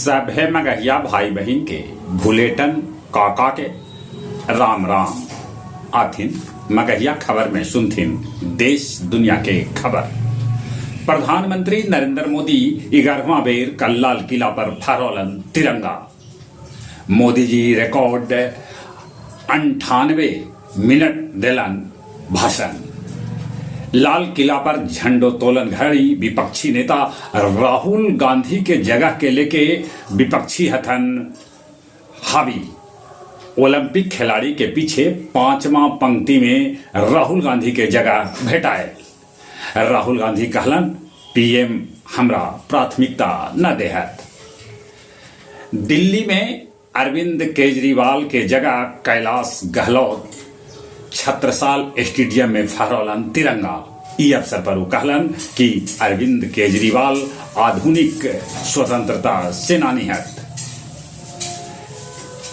सभे मगहिया भाई बहिन के भुलेटन काका के राम राम। आथिन मगहिया खबर में सुनथिन देश दुनिया के खबर। प्रधानमंत्री नरेंद्र मोदी 11वां बेर कल लाल किला पर फहरौलन तिरंगा। मोदी जी रिकॉर्ड 98 मिनट देलन भाषण। लाल किला पर झंडोत्तोलन घड़ी विपक्षी नेता राहुल गांधी के जगह के लेके विपक्षी हथन हावी। ओलंपिक खिलाड़ी के पीछे पांचवा पंक्ति में राहुल गांधी के जगह भेटायल। राहुल गांधी कहलन, पीएम हमरा प्राथमिकता न देहत। दिल्ली में अरविंद केजरीवाल के जगह कैलाश गहलोत छत्रसाल स्टेडियम में फहरौलन तिरंगा। ई अवसर पर ऊ कहलन कि अरविंद केजरीवाल आधुनिक स्वतंत्रता सेनानी हथ।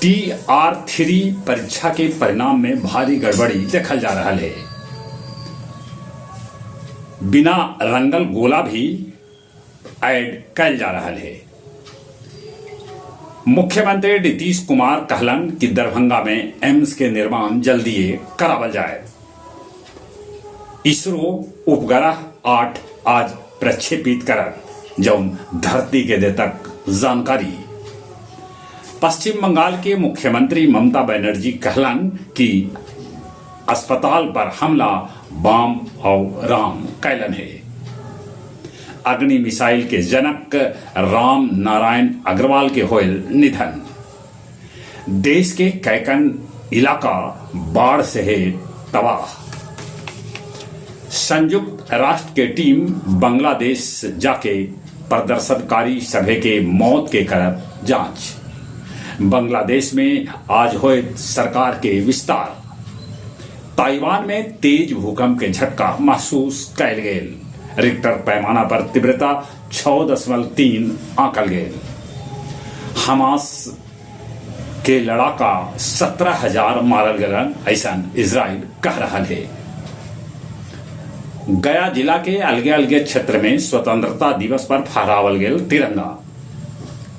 TR 3 परीक्षा के परिणाम में भारी गड़बड़ी देखल जा रहल हे। बिना रंगल गोला भी ऐड कैल जा रहल हे। मुख्यमंत्री नीतीश कुमार कहलन कि दरभंगा में एम्स के निर्माण जल्दीए करावल जाए। इसरो उपग्रह 8 आज प्रक्षेपित करत, जौन धरती के देतक जानकारी। पश्चिम बंगाल के मुख्यमंत्री ममता बनर्जी कहलन कि अस्पताल पर हमला वाम और राम कैलन हे। अग्नि मिसाइल के जनक राम नारायण अग्रवाल के होयल निधन। देश के कैकन इलाका बाढ़ से है तबाह। संयुक्त राष्ट्र के टीम बांग्लादेश जाके प्रदर्शनकारी सभे के मौत के करत जांच। बांग्लादेश में आज होए सरकार के विस्तार। ताइवान में तेज भूकंप के झटका महसूस कैल गेल। रिक्टर पैमाना पर तीव्रता 6.3 आंकल गेल। हमास के लड़ाका 17,000 मारल गलन, ऐसा इजराइल कह रहा है। गया जिला के अलगे अलगे क्षेत्र में स्वतंत्रता दिवस पर फहरावल गेल तिरंगा।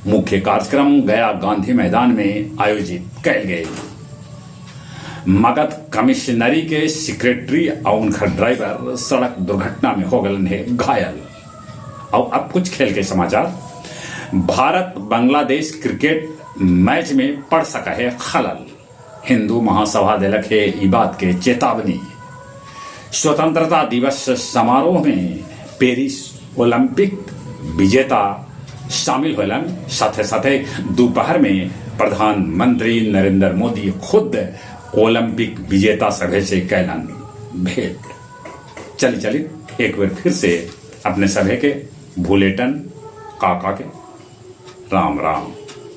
मुख्य कार्यक्रम गया गांधी मैदान में आयोजित कैल गेल। मगध कमिश्नरी के सेक्रेटरी और उनका ड्राइवर सड़क दुर्घटना में हो गए है घायल। और अब कुछ खेल के समाचार। भारत बांग्लादेश क्रिकेट मैच में पड़ सका है खलल। हिंदू महासभा दिलक है ई बात के चेतावनी। स्वतंत्रता दिवस समारोह में पेरिस ओलंपिक विजेता शामिल होलन। साथे साथे दोपहर में प्रधानमंत्री नरेंद्र मोदी खुद ओलंपिक विजेता सभे से कैलन भेंट। चली चली एक बार फिर से अपने सभे के भूलेटन काका के राम राम।